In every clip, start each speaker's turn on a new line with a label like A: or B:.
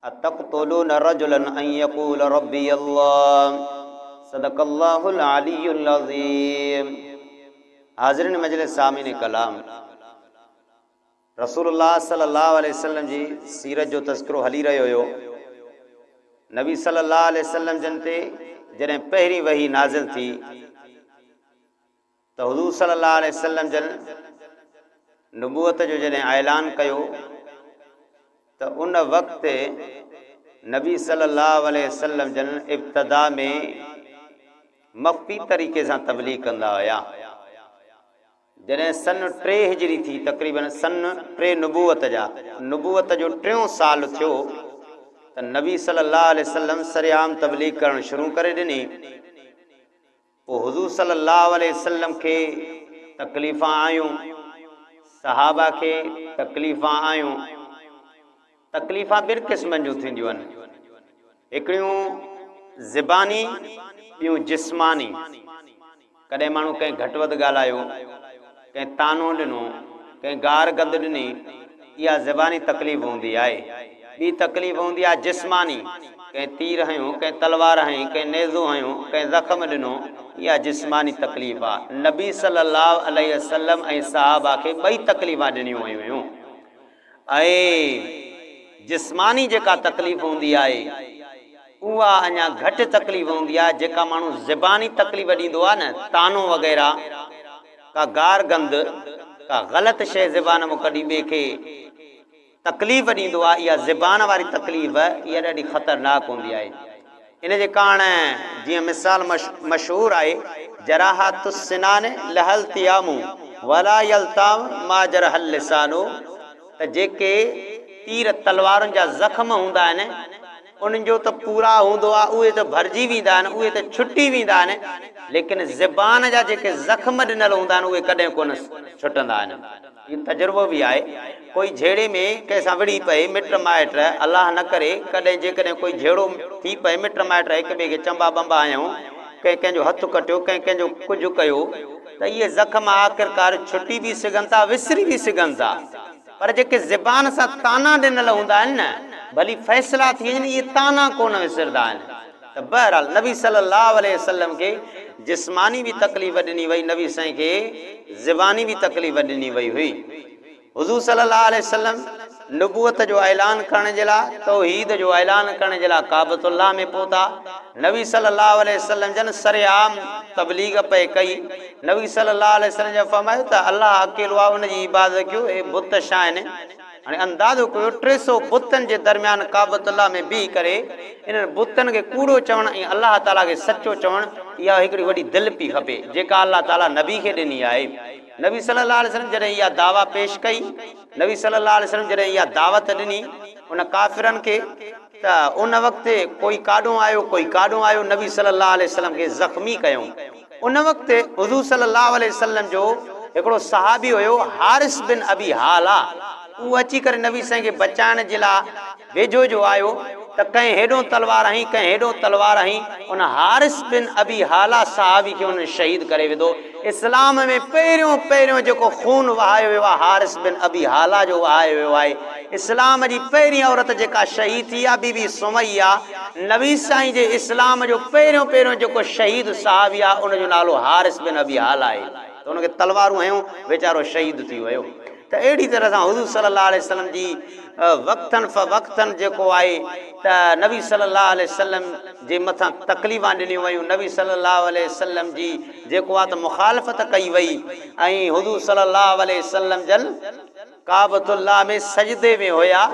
A: اتقتلون رجلا ان يقول ربي الله صدق الله العلي العظيم حاضرين مجلس سامعين ڪلام رسول الله صلي الله عليه وسلم جي سيرت جو تذڪرو هلي رهيو هيو نبي صلي الله عليه وسلم جن تي جڏهن پهرين وحي نازل ٿي ته حضور صلي الله عليه وسلم جن نبوت جو جڏهن اعلان ڪيو ته ان وقت نبي صلي الله عليه وسلم جن ابتدا ۾ مخفي طريقي سان تبليغ ڪندا هيا. جڏهن سن 3 هجري ٿي تقريبن سن 3 نبوت جا نبوت جو ٽيون سال ٿيو ته نبي صلي الله عليه وسلم سرعام تبليغ ڪرڻ شروع ڪري ڏني. پوء حضور صلّي اللّٰه عليه وسلّم کي تڪليفان آيون، صحابه کي تڪليفان آيون. تڪليفان ٻن قسمن جون ٿينديون آهن، هڪڙيون زباني ٻيون جسماني. ڪڏهن ماڻهو ڪنهن گهٽ وڌ ڳالهايو، ڪنهن طعنو ڏنو، ڪنهن گار گند ڏني، اها زباني تڪليف هوندي آهي. ٻي تڪليف هوندي آهي جسماني، ڪنهن تير هنيو، ڪنهن تلوار هنئي، ڪنهن نيزو هنيو، ڪنهن زخم ڏنو، اها جسماني تڪليف آهي. نبي صلي الله عليه وسلم ۽ صحابه کي ٻئي تڪليفان ڏنيون ويون هيون ۽ جسماني جيڪا تڪليف هوندي آهي اها اڃا گهٽ تڪليف هوندي آهي، جيڪا ماڻهو زباني تڪليف ڏيندو آهي نه طعنو وغيره، ڪا گار گند، ڪا غلط شيء زبان مان ڪڍي ٻئي کي تڪليف ڏيندو آهي، اها زبان واري تڪليف اها ڏاڍي خطرناڪ هوندي آهي. ان جي ڪاڻ جيئن مثال مشهور آهي، جراحات السنان لها التئام ولا يلتام ما جرح اللسان ته جيڪي تير تلوارن جا زخم هوندا آهن، انهن جو ته پورا هوندو آهي، اهي ته ڀرجي ويندا آهن، اهي ته ڇٽي ويندا آهن، ليڪن زبان جا جيڪي زخم ڏنل هوندا آهن، اهي ڪڏهن ڪونه ڇٽندا آهن. اهو تجربو به آهي. ڪوئي جهيڙي ۾ ڪنهن سان وڙهي پئي، مٽ مائٽ، الله نه ڪري، ڪڏهن جيڪڏهن ڪوئي جهيڙو ٿي پئي، مٽ مائٽ هڪ ٻئي کي چنبا ٻنبا هنيائون، ڪنهن ڪنهن جو هٿ ڪٽيو، ڪنهن ڪنهن جو ڪجهه ڪيو، ته اهي زخم آخرڪار ڇٽي به سگهن ٿا، وسري به سگهن ٿا. پر جيڪي زبان سان طعنا ڏنل هوندا آهن نه، ڀلي فيصلا ٿي وڃن، اهي طعنا ڪونه وسرندا آهن. ته بهرحال نبي صلي الله عليه وسلم کي جسماني به تڪليف ڏني وئي، نبي سائين کي زباني به تڪليف ڏني وئي هئي. حضور صلي الله عليه وسلم نبوت جو اعلان ڪرڻ جي لاء، توحيد جو اعلان ڪرڻ جي لاء ڪعبة الله ۾ پهتا. نبي صلي الله عليه وسلم جن سرعام تبليغ پئي ڪئي. نبي صلي الله عليه وسلم جن فرمايو ته الله اڪيلو آهي ان جي عبادت ڪيو، اهي بت ڇا آهن؟ هاڻي اندازو ڪيو 300 بتن جي درميان ڪعبة الله ۾ بيهي ڪري انهن بتن کي ڪوڙو چوڻ ۽ الله تعالي کي سچو چوڻ اها هڪڙي وڏي دل پئي کپي جيڪا الله تعالي نبي کي ڏني آهي. نبي صلي الله عليه وسلم جڏهن اها دعويٰ پيش ڪئي، نبي صلي الله عليه وسلم جڏهن اها دعوت ڏني ان ڪافرن کي ته ان وقت ڪوئي ڪاڏهون آيو ڪوئي ڪاڏهون آيو نبي صلي الله عليه وسلم کي زخمي ڪيائون. ان وقت حضور صلي الله عليه وسلم جو هڪڙو صحابي هيو حارث بن ابي هاله اهو اچي ڪري نبي سائين کي بچائڻ جي لاء ويجهو جو آيو ته ڪنهن هيڏهون تلوار هنئي ڪنهن هيڏهون تلوار هنئي ان حارث بن ابي هاله صحابي کي انهن شهيد ڪري وڌو. اسلام ۾ پهريون پهريون جيڪو خون وهايو ويو آهي حارث بن ابي هاله جو وهايو ويو آهي. اسلام جي پهرين عورت جيڪا شهيد ٿي آهي بي بي سميه نبي سائين جي اسلام جو پهريون پهريون جيڪو شهيد صحابي آهي ان جو نالو حارث بن ابي هاله آهي ته ان کي تلوارون هنيون ويچارو شهيد ٿي ويو ته اهڙي طرح سان حضور صلي الله عليه وسلم جي وقتن فوقتن جيڪو آهي ته نبي صلي الله عليه وسلم جي مٿان تڪليفان ڏنيون ويون نبي صلي الله عليه وسلم جي جيڪو آهي ته مخالفت ڪئي وئي ۽ حضور صلي الله عليه وسلم جن ڪعبة الله ۾ سجدي ۾ هيا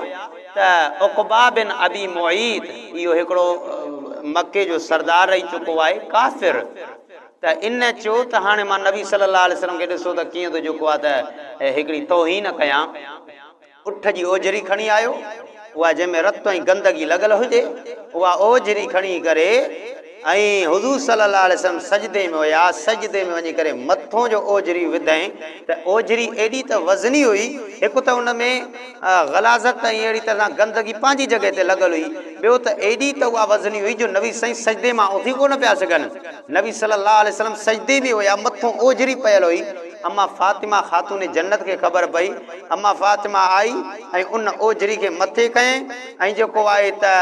A: ته عقبه بن ابي معيط اهو هڪڙو مڪي جو سردار رهي چڪو آهي ڪافر ته ان چيو ته هاڻي مان نبي صلي الله عليه وسلم کي ڏسو ته ڪيئن ٿو جيڪو آهي ته هڪڙي توهين ڪيان. اٺ جي اوجهري کڻي آيو، اها جنهن ۾ رت ۽ گندگي لڳل هجي، اها اوجهري کڻي ڪري ۽ حضور صلي الله عليه وسلم سجدي ۾ هيا، سجدي ۾ وڃي ڪري مٿون جو اوجهري وڌائين ته اوجهري ايڏي ته وزني هئي، هڪ ته ان ۾ غلاظت ۽ اهڙي طرح سان گندگي پنهنجي جڳهه تي لڳل هئي، ٻيو ته ايڏي ته اها وزني هئي جو نبي سائين سجدي مان اٿي ڪونه پيا سگهن. نبي صلي الله عليه وسلم سجدي ۾ هيا، مٿون اوجهري پيل هئي. اما فاطمه خاتون جنت کي خبر پئي، اما فاطمه آئي ۽ ان اوجهري کي مٿي ڪيائين ۽ جيڪو آهي ته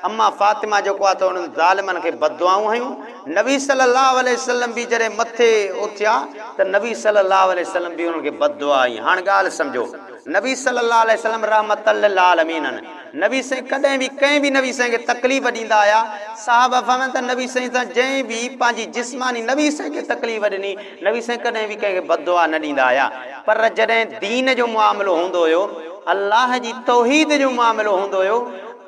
A: اما فاطمه جيڪو آهي ته انهن ظالمن کي بددعائون هنيون. نبي صلي الله عليه وسلم به جڏهن مٿي اٿيا ته نبي صلي الله عليه وسلم به انهن کي بددعا هنئي. هاڻ ڳالهه سمجهو، نبي صلي الله عليه وسلم رحمت للعالمين آهن. نبي سائين ڪڏهن به ڪنهن به نبي سائين کي تڪليف ڏيندا آيا. صحابه فرمائن ٿا نبي سائين سان جنهن به پنهنجي جسماني نبي سائين کي تڪليف ڏني، نبي سائين ڪڏهن به ڪنهن کي بددعا نه ڏيندا آيا. پر جڏهن دين جو معاملو هوندو هيو، الله جي توحيد جو معاملو هوندو هيو،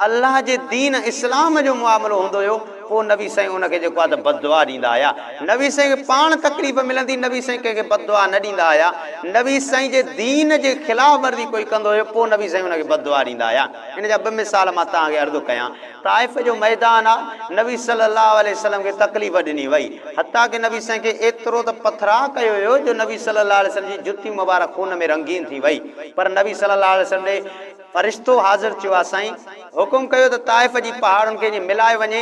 A: الله جي دين اسلام جو معاملو هوندو هيو، پوء نبي سائين ان کي جيڪو آهي ته بددعا ڏيندا آيا. نبي سائين کي پاڻ تڪليف ملندي، نبي سائين ڪنهن کي بددعا نه ڏيندا آيا. نبي سائين جي دين جي خلاف ورزي ڪوئي ڪندو هيو، پوء نبي سائين ان کي بددعا ڏيندا آيا. ان جا ٻه مثال مان توهان کي عرض ڪيان. طائف جو ميدان آ، نبي صلي الله عليه وسلم کي تڪليف ڏني وئي. حتيٰ ڪه نبي سائين کي ايترو ته پٿراء ڪيو ويو جو نبي صلي الله عليه وسلم جي جتي مبارڪ خون ۾ رنگين ٿي وئي. پر نبي صلي الله عليه وسلم ڏي فرشتو حاضر ٿيو آ سائين حڪم ڪيو ته طائف جي پهاڙن کي ائين ملايو وڃي،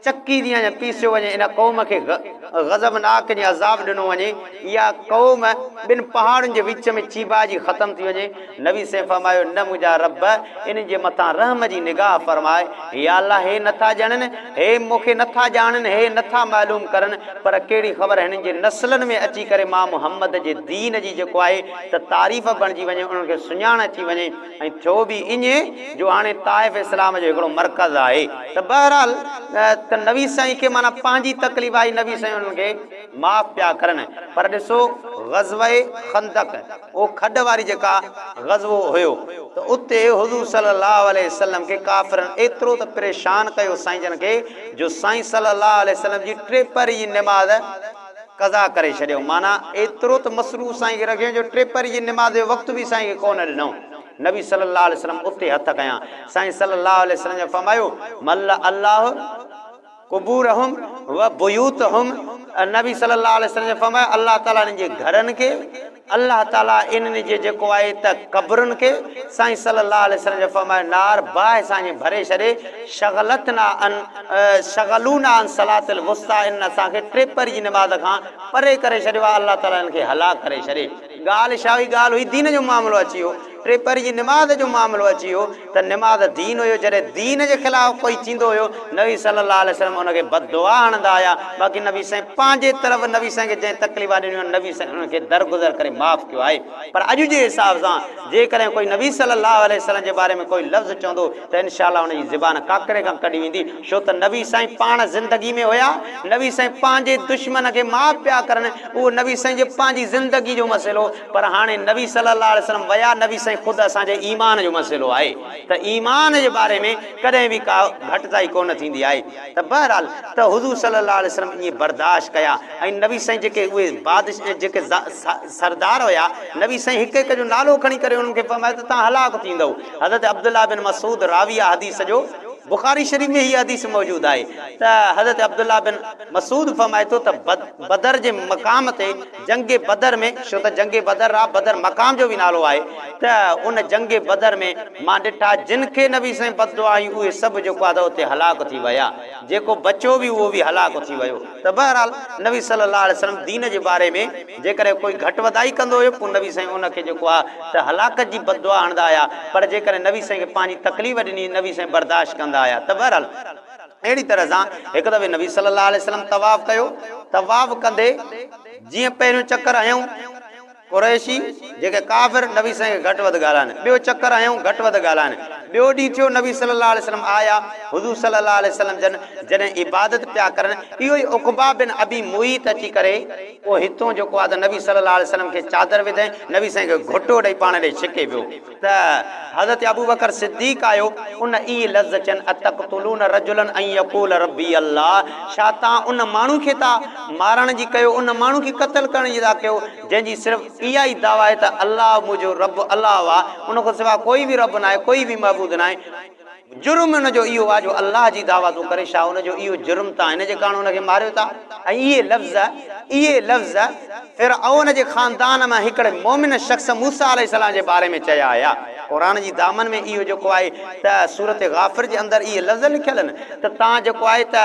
A: چڪي جيان ائين پيسيو وڃي، ان قوم کي غضبناڪ ائين عذاب ڏنو وڃي، اها قوم ٻن پهاڙن جي وچ ۾ چيڀاجي ختم ٿي وڃي. نبي سائين فرمايو، نه منهنجا رب! انهن جي مٿان رحم جي نگاهه فرماء، يا الله هي نٿا ڄڻن، هي مون کي نٿا ڄاڻن، هي نٿا معلوم ڪرن، پر ڪهڙي خبر هنن جي نسلن ۾ اچي ڪري مان محمد جي دين جي جيڪو آهي ته تعريف بڻجي وڃي، انهن کي سڃاڻ اچي وڃي ۽ ٿيو به ائين جو هاڻي طائف اسلام جو هڪڙو مرڪز آهي ته بهرحال ته نبي سائين کي معنيٰ پنهنجي تڪليف آئي نبي سائين انهن کي معاف پيا ڪرن پر ڏسو غزوه خندق اهو کڏ واري جيڪا غزوو هيو ته اتي حضور صلي الله عليه وسلم کي ڪافرن ايترو ته پريشان ڪيو سائين جن کي جو سائين صلي الله عليه وسلم جي ٽيپهري جي نماز قضا ڪري ڇڏيو معنيٰ ايترو ته مصروف سائين کي رکيو جو ٽيپهري جي نماز جو وقت به سائين کي ڪونه ڏنو. نبي صلي الله عليه وسلم اتي هٿ ڪيا. سائين صلي الله عليه وسلم جن فرمايو، ملأ الله قبورهم وبيوتهم نبي صلي الله عليه وسلم جن فرمايو، الله تعالي انهن جي گهرن کي، الله تعالي انهن جي جيڪو آهي ته قبرن کي، سائين صلي الله عليه وسلم جن فرمايو، نار باهه سان ائين ڀري ڇڏي، شغلتنا عن شغلونا عن صلاة الوسطيٰ انهن اسان کي ٽيپهري جي نماز کان پري ڪري ڇڏيو آهي، الله تعالي انهن کي هلاڪ ڪري ڇڏي. ڳالهه ڇا هئي؟ ڳالهه هئي دين جو معاملو اچي ويو، ٽيپهري جي نماز جو معاملو اچي ويو ته نماز دين هيو، جڏهن دين جي خلاف ڪوئي ٿيندو هيو نبي صلي الله عليه وسلم ان کي بددعا هڻندا هيا، باقي نبي سائين پنهنجي طرف نبي سائين کي جنهن تڪليفا ڏنيون آهن نبي سائين انهن کي درگذر ڪري معاف ڪيو آهي، پر اڄ جي حساب سان جيڪڏهن ڪوئي نبي صلي الله عليه وسلم جي باري ۾ ڪوئي لفظ چوندو ته انشاء الله ان جي زبان ڪاڪري کان ڪڍي ويندي، ڇو ته نبي سائين پاڻ زندگي ۾ هيا، نبي سائين پنهنجي دشمن کي معاف پيا ڪرن، اهو نبي سائين جي پنهنجي زندگي جو مسئلو، پر هاڻي نبي صلي الله عليه وسلم ويا، نبي سائين خود اسان جي ايمان جو مسئلو آهي ته ايمان جي باري ۾ ڪڏهن به ڪا گهٽتائي ڪونه ٿيندي آهي ته بهرحال ته حضور صلي الله عليه وسلم ائين برداشت ڪيا ۽ نبي سائين جيڪي اهي بادشاهه جيڪي سردار هيا نبي سائين هڪ هڪ جو نالو کڻي ڪري انهن کي فرمايو ته توهان هلاڪ ٿيندؤ حضرت عبدالله بن مسعود راوي آهي حديث جو بخاري شريف ۾ هي حديث موجود آهي ته حضرت عبدالله بن مسعود فرمائي ٿو ته بدر جي مقام تي جنگ بدر ۾ ڇو ته جنگ بدر را بدر مقام جو به نالو آهي ته ان جنگ بدر ۾ مان ڏٺا جن کي نبي سائين بد دعا هئي اهي سڀ جيڪو آهي ته اتي هلاڪ ٿي ويا جيڪو بچيو به اهو به هلاڪ ٿي ويو ته بهرحال نبي صلي الله عليه وسلم دين جي باري ۾ جيڪڏهن ڪوئي گهٽ وڌائي ڪندو هيو پوء نبي سائين ان کي جيڪو آهي ته هلاڪت جي بد دعا هڻندا هيا پر جيڪڏهن نبي سائين کي پنهنجي تڪليف ڏني نبي سائين برداشت ڪندا هيا ته بهرحال اهڙي طرح سان هڪ دفعي نبي صلي الله عليه وسلم طواف ڪيو طواف ڪندي جيئن پهريون چڪر هنيائون قريشي جيڪي ڪافر نبي سائين کي گهٽ وڌ ڳالهائن ٻيو چڪر هنيائون گهٽ وڌ ڳالهائن ٻيو ڏينهن ٿيو نبي صلي الله عليه وسلم آيا حضور صلي الله عليه وسلم جن جڏهن عبادت پيا ڪرن اهو ئي عقبه بن ابي معيط اچي ڪري پوء هتون جيڪو آهي ته نبي صلي الله عليه وسلم کي چادر وڌائين، نبي سائين کي گهٽو ڏئي پاڻ ڏي ڇڪي پيو ته حضرت ابوبڪر صديق آيو، ان اهي لفظ چين، اتقتلون رجلا ان يقول ربي الله، ڇا توهان ان ماڻهو کي ٿا مارڻ جي ڪيو، ان ماڻهو کي قتل ڪرڻ جي ٿا ڪيو، جنهن جي صرف اها ئي دعويٰ آهي ته الله منهنجو رب الله آهي، ان کان سواء ڪوئي به رب ناهي، ڪوئي به معبود ناهي. جرم ان جو اهو آهي جو الله جي دعويٰ ٿو ڪري، ڇا ان جو اهو جرم تان هن جي ڪاڻ ان کي ماريو ٿا؟ ۽ اهي لفظ، اهي لفظ فرعون جي خاندان مان هڪڙي مؤمن شخص موسيٰ عليه السلام جي باري ۾ چيا هيا. قرآن جي دامن ۾ اهو جيڪو آهي ته سورة غافر جي اندر اهي لفظ لکيل آهن ته تان جيڪو آهي ته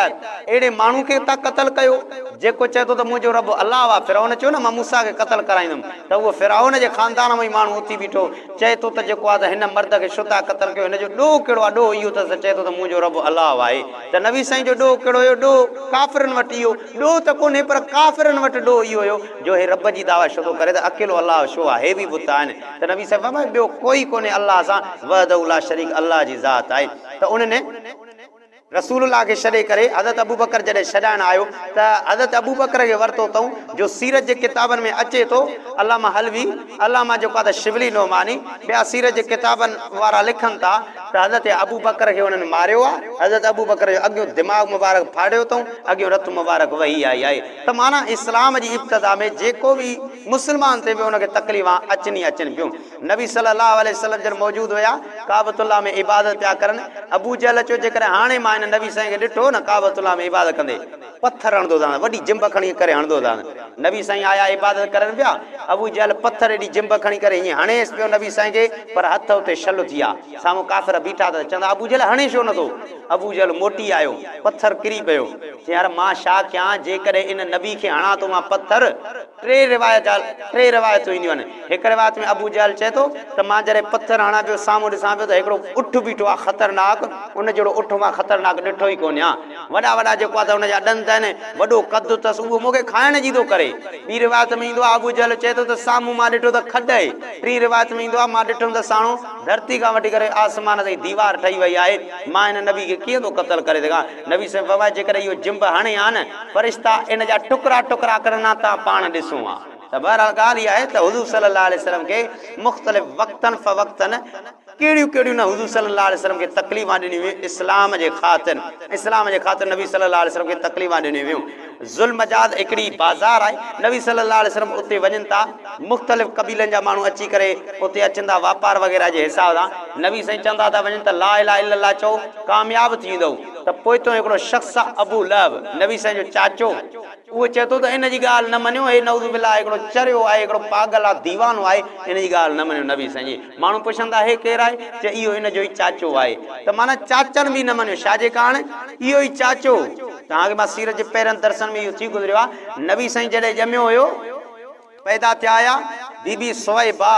A: اهڙي ماڻهو کي ٿا قتل ڪيو. جيڪو چئي ٿو ته منهنجو رب الله آ، فرعون چيو نه مان موسيٰ کي قتل ڪرائيندم ته اهو فرعون جي خاندان مان ئي ماڻهو اٿي بيٺو چئي ٿو ته جيڪو آ ته هن مرد کي ڇو ٿا قتل ڪيو هن جو ڏوهه ڪهڙو آ ڏوهه اهو اٿس ته چئي ٿو ته منهنجو رب الله آهي ته نبي سائين جو ڏوهه ڪهڙو هيو ڏوهه ڪافرن وٽ اهو ڏوهه ته ڪونهي پر ڪافرن وٽ ڏوهه اهو هيو جو هي رب جي دعويٰ ڇو ٿو ڪري ته اڪيلو الله ڇو آ هي به بت آهن ته نبي سائين فرمايو ٻيو ڪوئي ڪونهي الله سان وحده لا شريڪ الله جي ذات آهي ته انهن رسول الله کي ڇڏي ڪري حضرت ابوبڪر جڏهن ڇڏائڻ آيو ته حضرت ابوبڪر کي ورتو اٿئون جو سيرت جي ڪتابن ۾ اچي ٿو علامه حلوي، علامه جيڪو آهي ته شبلي نعماني ٻيا سيرت جي ڪتابن وارا لکن ٿا ته حضرت ابوبڪر کي انهن ماريو آهي، حضرت ابوبڪر جو اڳيون دماغ مبارڪ ڦاڙيو اٿئون، اڳيون رت مبارڪ وهي آئي آهي ته معنيٰ اسلام جي ابتدا ۾ جيڪو به مسلمان ٿئي پيو ان کي تڪليفان اچن ئي اچن پيون. نبي صلي الله عليه وسلم جن موجود هيا، ڪعبة الله ۾ عبادت پيا ڪرن، ابو جهل چيو جيڪڏهن هاڻي مان هن نبي سائين کي ڏٺو نه ڪعبة الله ۾ عبادت ڪندي، پٿر هڻندو سانس، وڏي جنب کڻي ڪري هڻندو سانس. نبي سائين آيا عبادت ڪرن پيا، ابو جهل پٿر ايڏي جنب کڻي ڪري هيئن هڻيس پيو نبي سائين کي، پر هٿ اتي شل ٿي ويا، سامهون ڪافر بيٺا ته چوندا ابو جهل هڻي ڇو نٿو؟ ابو جهل موٽي آيو، پٿر ڪري پيو، چيائين يار مان ڇا ڪيان، جيڪڏهن ان نبي کي هڻان ٿو مان پٿر، ٽي روايت ٽي روايتون اينديون آهن. هڪ روايت ۾ ابو جهل چئي ٿو ته مان جڏهن پٿر هڻان پيو سامهون ڏسان پيو ته هڪڙو اٺ بيٺو آهي خطرناڪ ان جهڙو اٺ مان خطرناڪ ڏٺو ئي ڪونهيان. وڏا وڏا جيڪو آهي ته ان جا ڏند آهن وڏو قد اٿس اهو مون کي کائڻ جي ٿو ڪري. ٻي روايت ۾ ايندو آهي ابو جهل چئي ٿو ته سامهون مان ڏٺو ته کڏ آهي. ٽين روايت ۾ ايندو آهي مان ڏٺم ته ساڻو ڌرتي کان وٺي ڪري آسمان تائين ديوار ٺهي وئي آهي مان هن نبي کي ڪيئن ٿو قتل ڪري سگهان. نبي صلعم فرمايو جيڪڏهن اهو جنب هڻي ها نه فرشتا ان جا ٽڪرا ٽڪرا ڪرن ها تان پاڻ ڏسون ها. ته بهرحال ڳالهه اها آهي ته حضور صلي الله عليه وسلم کي مختلف وقتن فوقتن ڪهڙيون ڪهڙيون نه حضور صلي الله عليه وسلم کي تڪليفان ڏنيون ويون اسلام جي خاطر اسلام جي خاطر نبي صلي الله عليه وسلم کي تڪليفان ڏنيون ويون. ذوالمجاز هڪڙي بازار آهي نبي صلي الله عليه وسلم اتي وڃن ٿا مختلف قبيلن جا ماڻهو اچي ڪري اتي اچن ٿا واپار وغيره جي حساب سان نبي سائين چوندا ٿا وڃن ته لا اله الا الله چئو ڪامياب ٿي ويندؤ ته پوئتو هڪڙو شخص آ ابو لهب نبي سائين جو چاچو اهو چئي ٿو ته ان جي ڳالهه نه مڃو هي نعوذ بالله هڪڙو چريو آهي هڪڙو پاڳل آ ديوانو آهي ان جي ڳالهه نه مڃو نبي سائين جي ماڻهو پڇن ٿا هي ڪير آهي چئي اهو ان جو ئي چاچو آهي ته معنيٰ چاچن به نه مڃيو ڇا جي ڪاڻ اهو ئي چاچو توهان کي مان سيرت جي پهرين درسن ۾ اهو ٿي گذريو آهي نبي سائين جڏهن ڄميو هيو پيدا ٿيا آيا بي بي ثويبه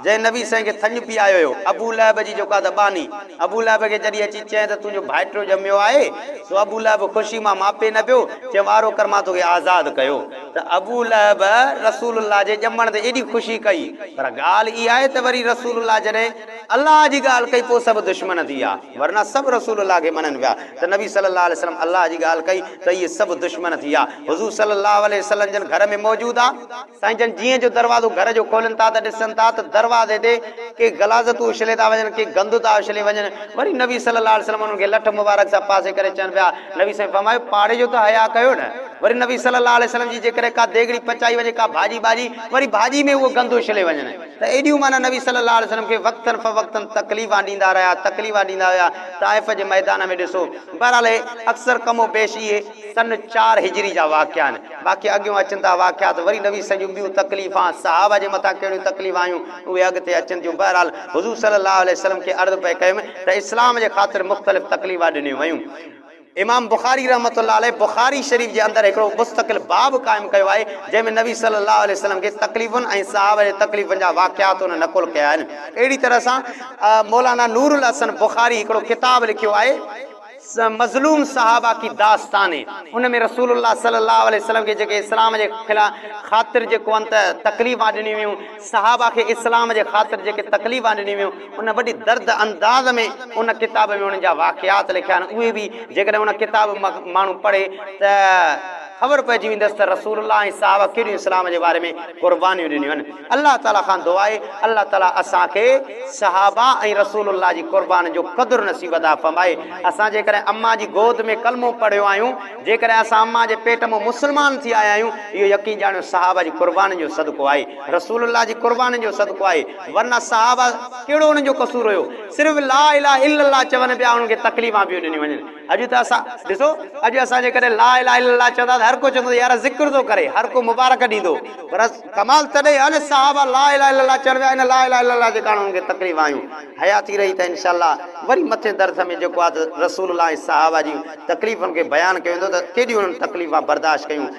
A: جنهن نبي سائين کي ٿڃ پيايو هيو ابو لهب جي جيڪا ته ٻانهي ابو لهب کي جڏهن اچي چيائين ته تنهنجو ڀائٽيو ڄميو آهي سو ابو لهب خوشي مان ماپي نه پيو چيائين وارو ڪر مان توکي آزاد ڪيو ته ابو لهب رسول الله جي ڄمڻ تي ايڏي خوشي ڪئي پر ڳالهه اها آهي ته وري رسول الله جڏهن الله جي ڳالهه ڪئي پوء سڀ دشمن ٿي ويا ورنه سڀ رسول الله کي مڃن پيا ته نبي صلي الله عليه وسلم الله جي ڳالهه ڪئي ته اهي سڀ دشمن ٿي ويا. حضور صلي الله عليه وسلم جن گهر ۾ موجود ها. سائين جن جيئن جو دروازو گهر جو کولن ٿا ته ڏسن ٿا ته دروازي تي ڪي غلاظتون اڇلي ٿا وڃن ڪي گند ٿا اڇلي وڃن. وري نبي صلي الله عليه وسلم انهن کي لٺ مبارڪ سان پاسي ڪري چون پيا نبي سائين فرمايو پاڙي جو ته حياء ڪيو نه. وري نبي صلي الله عليه وسلم جي جيڪڏهن ڪا ديڳڙي پچائي وڃي ڪا ڀاڄي ٻاڄي وري ڀاڄي ۾ اهو گند اڇلي وڃن. ته ايڏيون معنيٰ نبي صلي الله عليه وسلم کي وقتاً فوقتاً تڪليفان ڏيندا رهيا، تڪليفان ڏيندا هيا، طائف جي ميدان ۾ ڏسو. بهرحال هي اڪثر ڪم و بيش اهي سن چار هجري جا واقعا آهن. باقي اڳيون اچن ٿا واقعات وري نبي صلي جون ٻيون تڪليفان، صحابه جي مٿان ڪهڙيون تڪليفان آيون اهي اڳتي اچن ٿيون. بهرحال حضور صلي الله عليه وسلم کي عرض پئي ڪيم ته اسلام جي خاطر مختلف تڪليفان ڏنيون ويون. امام بخاري رحمة الله عليه بخاري شريف جي اندر هڪڙو مستقل باب قائم ڪيو آهي جنهن ۾ نبي صلي الله عليه وسلم کي تڪليفن ۽ صحابه جي تڪليفن جا واقعات ان نقل ڪيا آهن. اهڙي طرح سان مولانا نور الحسن بخاري هڪڙو ڪتاب لکيو آهي مظلوم صحابه ڪي داستانين ان ۾ رسول الله صلي الله عليه وسلم کي جيڪي اسلام جي خاطر جيڪو انت تڪليفان ڏنيون ويون صحابه کي اسلام جي خاطر جيڪي تڪليفان ڏنيون ويون ان وڏي درد انداز ۾ ان ڪتاب ۾ انهن جا واقعات لکيا آهن اهي به جيڪڏهن ان ڪتاب ماڻهو پڙهي ته خبر پئجي ويندس ته رسول الله ۽ صحابه ڪهڙيون اسلام جي باري ۾ قربانيون ڏنيون آهن الله تعالي کان دعا آهي الله تعالي اسان کي صحابه ۽ رسول الله جي قربانين جو قدر نصيب عطا فرمائي اسان جيڪڏهن امان جي گود ۾ ڪلمو پڙهيو آهيون جيڪڏهن اسان امان جي پيٽ مان مسلمان ٿي آيا آهيون اهو يقين ڄاڻيو صحابه جي قربانين جو صدقو آهي رسول الله جي قربانين جو صدقو آهي ورنه صحابه ڪهڙو انهن جو قصور هيو صرف لا اله الا الله چون پيا انهن کي تڪليفان پيون ڏنيون وڃن اڄ ته اسان ڏسو اڄ اسان جيڪڏهن لا اله الا الله چوندا ته هر ڪو چوندو يار ذڪر ٿو ڪري هر ڪو مبارڪ ڏيندو پر ڪمال تڏهن آهي نه صحابه لا اله الا الله چون پيا ان لا اله الا الله جي ڪارڻ انهن کي تڪليف آيون حياتي رهي ته انشاء الله وري مٿين درس ۾ جيڪو آهي ته رسول الله ۽ صحابه جي تڪليفن کي بيان ڪيو ويندو ته ڪيڏيون انهن تڪليفان برداشت ڪيون.